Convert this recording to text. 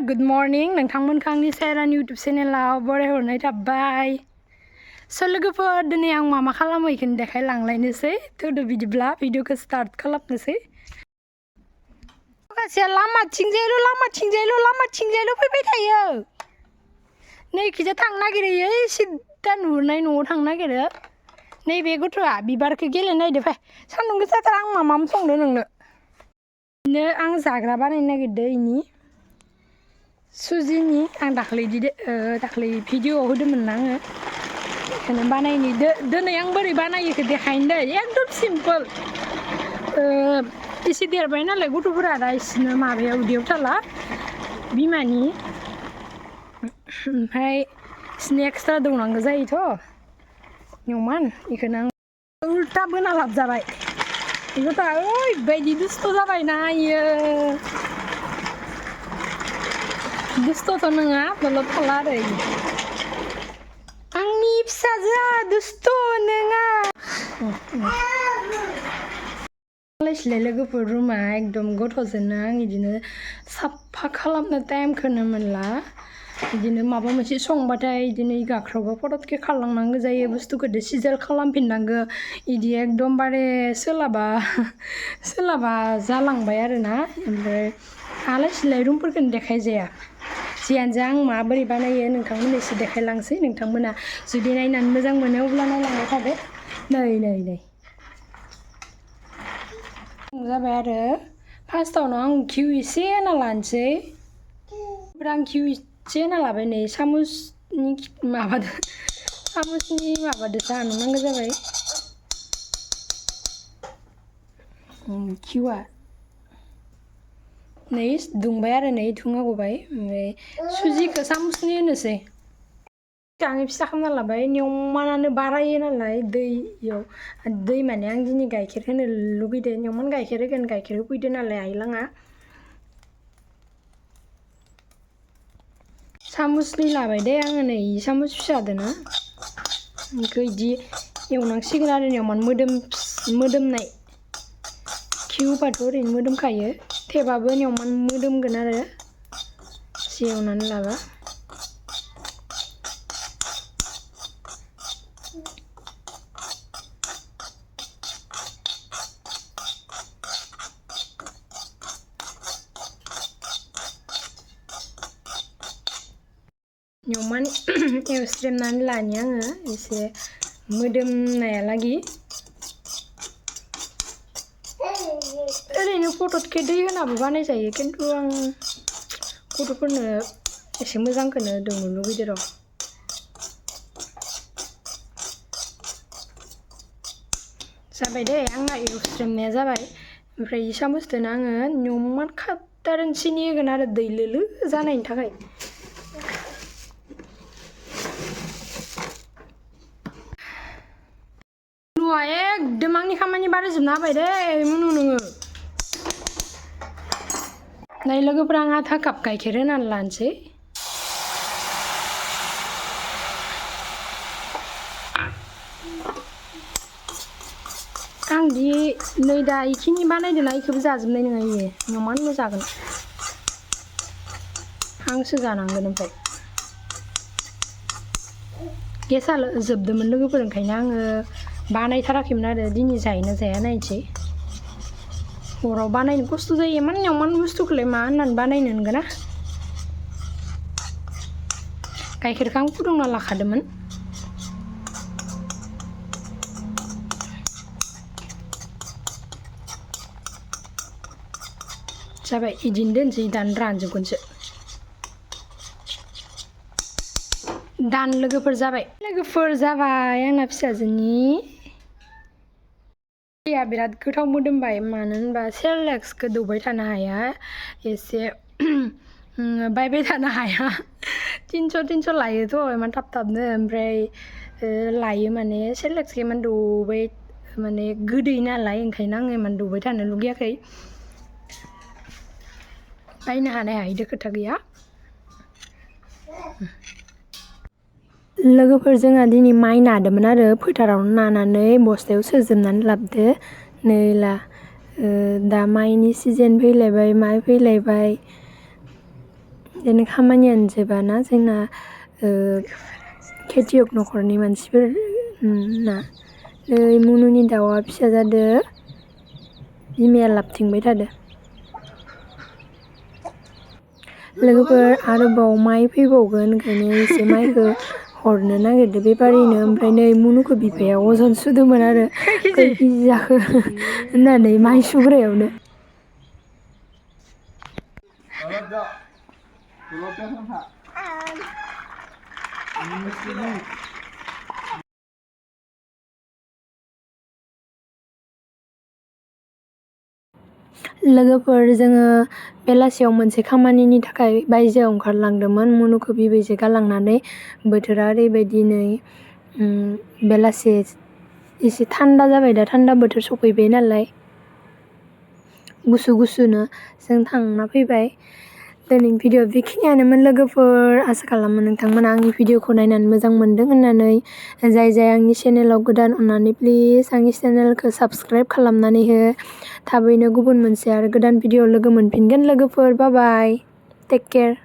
Good morning नोंथांमोनखौ आंनि सायरानि YouTube चेनेलाव बरायहरनाय थाबाय। लोगोफोर दिनै आं मा खालामो इखौनो देखायलांलायनोसै। थौदो बिदिब्ला भिडिअखौ स्टार्ट खालामनोसै। माखासेया लामाथिंजायल' फैबाय थायो। नै इखिजा थांनो नागिरो सिदा नुहुरनाय न'आव थांनो नागिरो। नैबे गथ'आ बिबारखौ गेलेनो नागिरदों फै। सान्दुं गोसाथार आं मा संदों नोंनो। आं जाग्रा बानायनो नागिरदों इनि सुजिनि आं दाख्लै भिडिअ होदोंमोन ना आङो बेखौनो बानायनि दिनै आं बोरै बानायो इखौ देखायनो दै एकदम सिम्पोल एसे देरबाय नालाय गथ'फोरा दा इसोरनो माबायाव उदैयाव थाला बिमानि ओमफ्राय इसोरनो एक्सट्रा दौनांगौ जायोथ' नियमान बेखौनो आं उल्टा बोना लाबजाबाय गथ'आ ओरैबायदि दुस्थ' जाबायना इयो दुस्थ'थ' नङा दलद थाला आरो आंनि फिसाजोआ दुस्थ' नङा लायसिलाय लोगोफोर रुमा एकदम गथ'जोंनो आं बिदिनो साफा खालामनो टाइमखौनो मोनला बिदिनो माबा मोनसे संबाथाय बिदिनो गाख्रावबा फटकके खालामनांगौ जायो बुस्थुखौ सिजोल खालामफिननांगौ बिदि एकदमबारे सोलाबा जालांबाय आरोना ओमफ्राय आलाय सिलाय रुमफोरखौनो देखायजाया जियानो जा आं माबोरै बानायो नोंथांमोननो एसे देखायलांसै नोंथांमोना जुदि नायनानै मोजां मोनो अब्ला नायलांबाय थादो नै जाबाय आरो फार्स्टआवनो आं घिउ एसे होना लानोसै ओमफ्राय आं घिउ एसे होना लाबाय नै सामुसनि माबादो जानो नांगौ जाबाय घिउआ नै दुंबाय आरो नै धुङा गबाय ओमफ्राय सुजिखौ सामुसनि होनोसै आं फिसा खालामना लाबाय नियमानानो बारायो नालाय दैयाव दै माने आं दिनै गाइखेर होनो लुगैदों नियमान गाइखेर होगोन गाइखेर होफैदो नालाय आइलाङा सामुसनि लाबाय दे आङो नै सामुस फिसादोना बेखौ बिदि एवनांसिगोन आरो नियमान मोदोमनाय घिउबाथ' ओरैनो मोदोमखायो थेबाबो नियमान मोदोमगोन आरो एसे एवनानै लाबा नियमान एवस्रेमनानै लानि आङो एसे मोदोमनायालागि ओरैनो फटकके दै होनाबो बानायजायो खिन्थु आं गथ'फोरनो एसे मोजांखौनो दौनो लुगैदों र' जाबाय दे आंना एवस्रेमनाया जाबाय ओमफ्राय सामुसदोनो आङो नियमान खात्तारन सिनि होगोन आरो दै लोलो जानायनि थाखाय मुनुआ एकदम आंनि खामानि बारायजोबना होबाय दे मुनु नोङो नै लोगोफोरा आं आधा काप गाइखेर होनानै लानोसै आं दि नै दा इखिनि बानायदोंना इखौबो जाजोबनाय नङा इयो नियमानल' जागोन आंसो जानांगोन ओमफ्राय गेसआ जोबदोंमोन लोगोफोर ओंखायनो आङो बानायथाराखैमोन आरो दिनै जायोना जाया नायनोसै हराव बानायनो खस्थ' जायो इमान बुस्थुखौलाय मा होननानै बानायनो नंगौना गाइखेरखौ आं फुदुंना लाखादोंमोन जाबाय इदिनो दोनसै दानो रानजोबगोनसो दान लोगोफोर जाबाय आंना फिसाजोनि दैया बिराद गोथाव मोदोमबाय मानो होनबा सेरेलेक्सखौ दौबाय थानो हाया एसे बायबाय थानो हाया 300 लायोथ' इमान थाबनो ओमफ्राय लायो माने सेरेलेक्सखौ इमान दौबाय माने गोदै नालाय ओंखायनो आङो इमान दौबाय थानो लुगैयाखै बायनो हानाय हायिदो खोथा गैया लोगोफोर जोंहा दिनै माइ नादोंमोन आरो फोथारावनो नानानै बस्थायाव सोजोबनानै लाबोदो नै दा माइनि सिजन फैलायबाय माइ फैलायबाय बिदिनो खामानियानो जोबाना जोंना खेथियक न'खरनि मानसिफोर ना नै मुनुनि दाउआ फिसा जादो बिमाया लाबथिंबाय थादो लोगोफोर आरोबाव माइ फैबावगोन ओंखायनो एसे माइखौ हरनो नागिरदो बेफारिनो ओमफ्राय नै मुनुखौ बिफाया अजन सुदोंमोन आरो खै केजि जाखो होननानै माइ सुग्रायावनो लोगोफोर जोङो बेलासियाव मोनसे खामानिनि थाखाय बायजोआव ओंखारलांदोंमोन मुनुखौ बिबैजों गालांनानै बोथोरा ओरैबायदि नै बेलासि एसे थान्दा जाबाय दा थान्दा बोथोर सफैबाय नालाय गुसु गुसुनो जों थांना फैबाय दिनैनि भिडिअ बेखिनियानोमोन लोगोफोर आसा खालामो नोंथांमोना आंनि भिडिअखौ नायनानै मोजां मोनदों होननानै जाय आंनि चेनेलाव गोदान अननानै प्लिज आंनि चेनेलखौ साबस्क्राइब खालामनानै हो थाबैनो गुबुन मोनसे आरो गोदान भिडिअ लोगो मोनफिनगोन लोगोफोर बाय बाय टेक केयार